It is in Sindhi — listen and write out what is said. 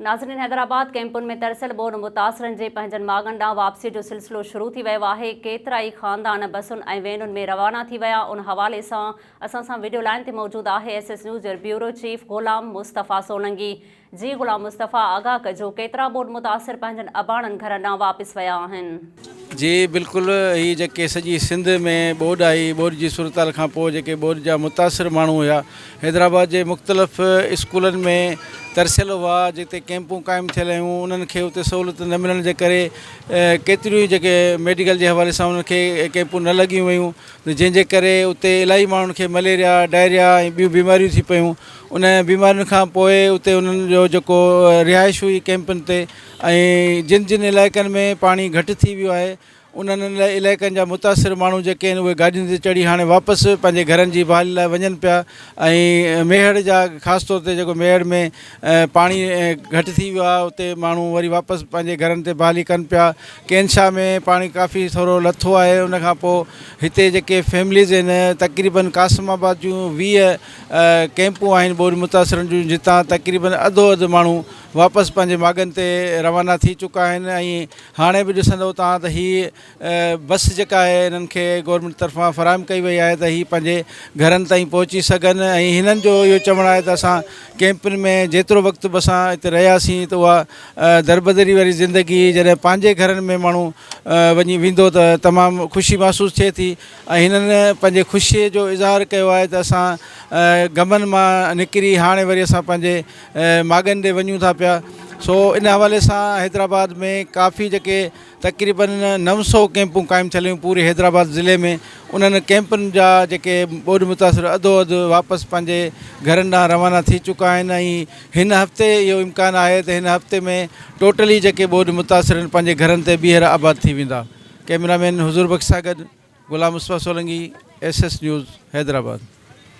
ناظرين حيدرآباد ڪئمپن ۾ ترسيل ٻوڏ متاثرن جي پنهنجن ماڳن ڏانهن واپسي جو سلسلو شروع ٿي ويو آهي، ڪيترائي خاندان بسن ۽ وينن ۾ روانا ٿي ويا، ان حوالي سان اسان سان وڊيو لائين تي موجود آهي ايس ايس نيوز جو بيورو چيف غلام مصطفيٰ سولنگي. جي غلام مصطفيٰ آگاهه ڪجو ڪيترا ٻوڏ متاثر پنهنجن اباڻن گهرن ڏانهن واپس ويا آهن. جي بلڪل هي جيڪي سڄي سنڌ ۾ ٻوڏ آئي ٻوڏ جي صورتحال کان پوء جيڪي ٻوڏ جا متاثر ماڻهو هيا حيدرآباد جي مختلف اسڪولن ۾ ترسيل هئا جتي ڪئمپون قائم ٿيل هيون انهن کي اتي سهولت نه ملڻ جي ڪري ڪيتريون ئي جيڪي ميڊيڪل جي حوالي سان انهن کي ڪئمپون نه لڳيون ويون جنهن جي ڪري اتي الاهي ماڻهن کي مليريا ڊائريا ۽ ٻيون بيماريون ٿي پيون ان بيمارين کان پوء اتي انهن جو جيڪو رهائش هئي ڪئمپن تي ۽ جن جن علائقن ۾ پاڻي گهٽ ٿي ويو آهي انهن علائقن جا متاثر ماڻهو جيڪي آهن اهي گاڏين تي چڙهي هاڻي واپس پنهنجي گهرن جي بحالي لاء وڃن پيا ۽ ميهڙ جا خاص طور تي جيڪو ميهڙ ۾ پاڻي گهٽ ٿي ويو آهي اتي ماڻهو وري واپس پنهنجي گهرن تي بحالي ڪن پيا ڪين شاهه ۾ پاڻي ڪافي ٿورو لٿو آهي ان کان پوء هتي جيڪي فيمليز آهن تقريبن قاسم آباد جون 20 ڪئمپون آهن ٻوڏ متاثرن جون جتان تقريبن اڌو اڌ ماڻهو واپس پنهنجي ماڳن تي روانا ٿي چڪا آهن ۽ هاڻي به ڏسندو توهان ته هي بس جيڪا آهي انهن کي گورنمينٽ طرفان فراهم ڪئي وئي آهي ته هي پنهنجي گهرن تائين پهچي سگهن ۽ هنن جو اهو چوڻ آهي ته اسان ڪيمپن ۾ جيترو وقت به اسان هتي رهياسين ته اها دربدري واري زندگي جڏهن پنهنجي گهرن ۾ ماڻهو وڃي ويندو ته تمام خوشي محسوس ٿئي ٿي ۽ هنن پنهنجي خوشي جو اظهار ڪيو آهي ته اسان غمن مان نڪري هاڻي وري اسان پنهنجي ماڳن ڏي وڃون ٿا پيا سو ان حوالي سان حيدرآباد ۾ ڪافي جيڪي تقريبن 900 ڪيمپون قائم ٿيل هيون پوري حيدرآباد ضلعي ۾ انهن ڪيمپن جا جيڪي ٻوڏ متاثر اڌو اڌ واپس پنهنجي گهرن ڏانهن روانا ٿي چڪا آهن ۽ هن هفتي اهو امڪان آهي ته هن هفتي ۾ ٽوٽلي جيڪي ٻوڏ متاثر آهن پنهنجي گهرن تي ٻيهر آباد ٿي ويندا ڪئميرا مين حضور بخش سان گڏ Ghulam Mustafa Solangi S S news Hyderabad.